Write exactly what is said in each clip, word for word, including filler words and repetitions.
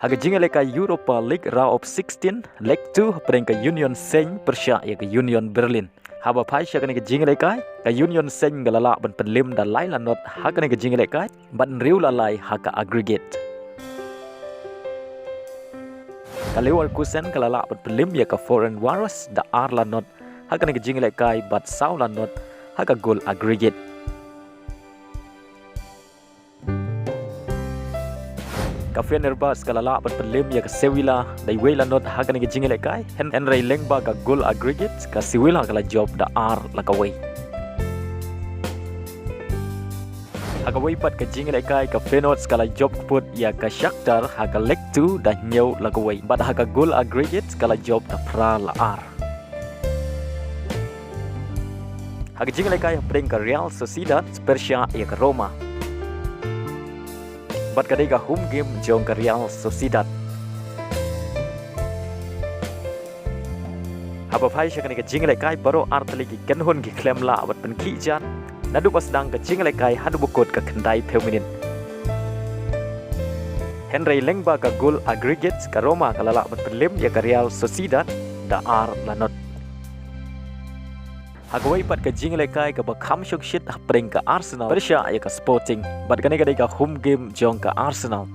Ha ka jingïalehkai Europa League Round of sixteen, Leg two, hapdeng ka Union Saint pyrshah ïa ka Union Berlin. Haba phai sha kane ka jingïalehkai, ka Union Saint ka la lah ban pynlem da lai la not ha kane ka jingïalehkai, bad hynriew la lai ha ka aggregate. Ka Leverkusen ka la lah ban pynlem ïa ka Ferencvaros da ar la not ha kane ka jingïalehkai, bad saw la not ha ka gol aggregate. Ka Fenerbahce ka la lah ban pynlem ïa ka Sevilla da iwei la not ha kane ka jingïalehkai, hyn-, hynrei lyngba ka gol aggregate, ka Sevilla ka la jop da ar la kawei. Ha kawei pat ka jingïalehkai, ka Feyenoord ka la jop kput ïa ka Shakhtar ha ka Leg two da hynñiew la kawei, bad ha ka gol aggregate ka la jop da phra la ar. Ha ka jingïalehkai hapdeng ka Real Sociedad pyrshah ïa ka Roma, bad ka dei ka home game jong ka Real Sociedad. Haba phai sha kane ka jingïalehkai, baroh artylli ki kynhun ki khlem lah ban pynkhih jar naduh ba sdang ka jingïalehkai haduh ba kut ka khyndai phew minit. Hynrei lyngba ka gol aggregate, ka Roma ka la lah ban pynlem ïa ka Real Sociedad da ar la not. Ha kawei pat ka jingïalehkai kaba kham shongshit hapdeng ka Arsenal pyrshah ïa ka Sporting, bad kane ka dei ka home game jong ka Arsenal.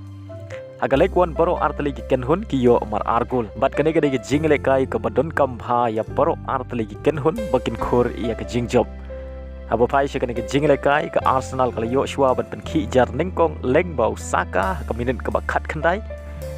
Ha ka Leg one, baroh artylli ki kynhun ki ïoh mar ar gol, bad kane ka dei ka jingïalehkai kaba donkam bha ïa baroh artylli ki kynhun ba kin khur ïa ka jingjop. Haba phai sha kane ka jingïalehkai, ka Arsenal ka la ïoh shuwa ban pynkhih jar nyngkong lyngba u Saka ha ka minit kaba khatkhyndai.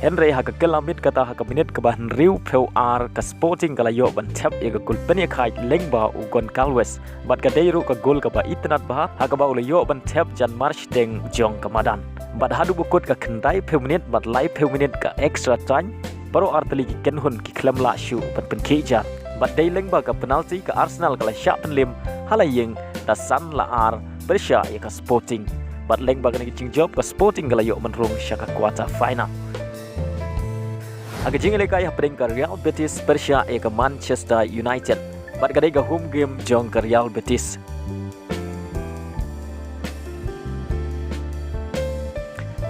Hynrei ha ka kylla miet kata, ha ka minit kaba hynriew phew ar, ka Sporting ka la ïoh ban thep ïa ka gol pynïakhaid lyngba u Goncalves, bad ka dei ruh ka gol kaba itynnad bha, ha kaba u la ïoh ban thep jan marshiteng jong ka madan. Bad haduh ba kut ka khyndai phew minit bad lai phew minit ka extra time, baroh artylli ki kynhun ki khlem lah shuh ban pynkhih jar. Bad dei lyngba ka penalty, ka Arsenal ka la shah pynlem ha la ïing da san la ar pyrshah ïa ka Sporting. Bad lyngba kane ka jingjop, ka Sporting ka la ïoh ban rung sha ka quarter final. Ha ka jingïalehkai hapdeng ka Real Betis pyrshah ïa ka Manchester United, bad ka dei ka home game jong ka Real Betis.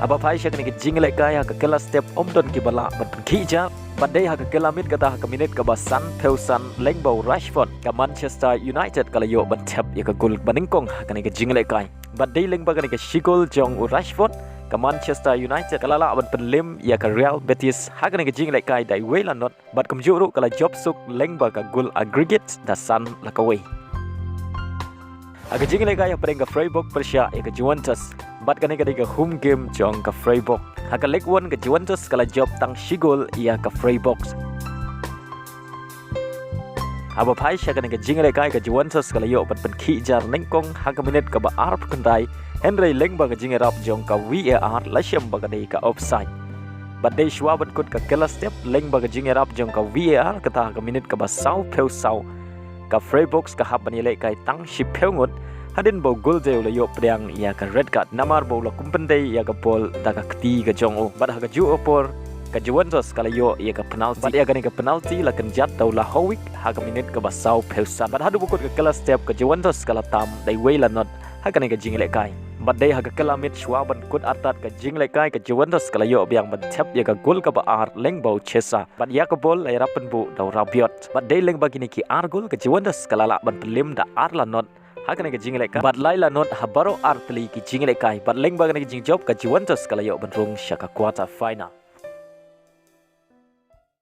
Haba phai sha kane ka jingïalehkai, ha ka kylla step ym don kiba lah ban pynkhih jar, bad dei ha ka kylla miet kata, ha ka minit kaba san phew san, lyngba u Rashford, ka Manchester United ka la ïoh ban thep ïa ka gol ba nyngkong ha kane ka jingïalehkai. Bad dei lyngba kane ka shi gol jong u Rashford, ka Manchester United ka la lah ban pynlem ïa ka Real Betis ha kane ka jingïalehkai da iwei la not, bad kumjuh ruh ka la jop suk lyngba ka gol aggregate da san la kawei. Ha ka jingïalehkai hapdeng ka Freiburg pyrshah ïa ka Juventus, bad kane ka dei ka home game jong ka Freiburg. Ha ka Leg one, ka Juventus ka la jop tang shi gol ïa ka Freiburg. Haba phai sha kane ka jingïalehkai, ka Juventus ka la ïoh ban pynkhih jar nyngkong ha ka minit kaba arphew khyndai, hynrei lyngba ka jingïarap jong ka V A R la shem ba ka dei ka offside. Bad dei shuwa ban kut ka kylla step, lyngba ka jingïarap jong ka V A R, kata ha ka minit kaba saw phew saw, ka Freiburg ka hap ban ïalehkai tang shiphew ngut, hadien ba u Guldei u la ïoh pdiang ïa ka red card namar ba u la kum pyndei ïa ka bol da ka kti ka jong u. Bad ha kajuh ka por, ka Juventus ka la ïoh ïa ka penalty. Bad ïa kane ka penalty la kynjat da u Lahovic ha ka minit kaba saw phew san. Bad haduh ba kut ka kylla step, ka Juventus ka la tam da iwei la not ha kane ka jingïalehkai. Bad dei ha ka kylla miet shuwa ban kut artat ka jingïalehkai, ka Juventus ka la ïoh biang ban thep ïa ka gol kaba ar lyngba u Chiesa. Bad ïa ka bol la ïarap pynbuh da u Rabiot. Bad dei lyngba kine ki ar gol, ka Juventus ka la lah ban pynlem da ar la not ha kane ka jingïalehkai, bad lai la not ha baroh artylli ki jingïalehkai. Bad lyngba kane ka jingjop, ka Juventus ka la ïoh ban rung sha ka quarter final.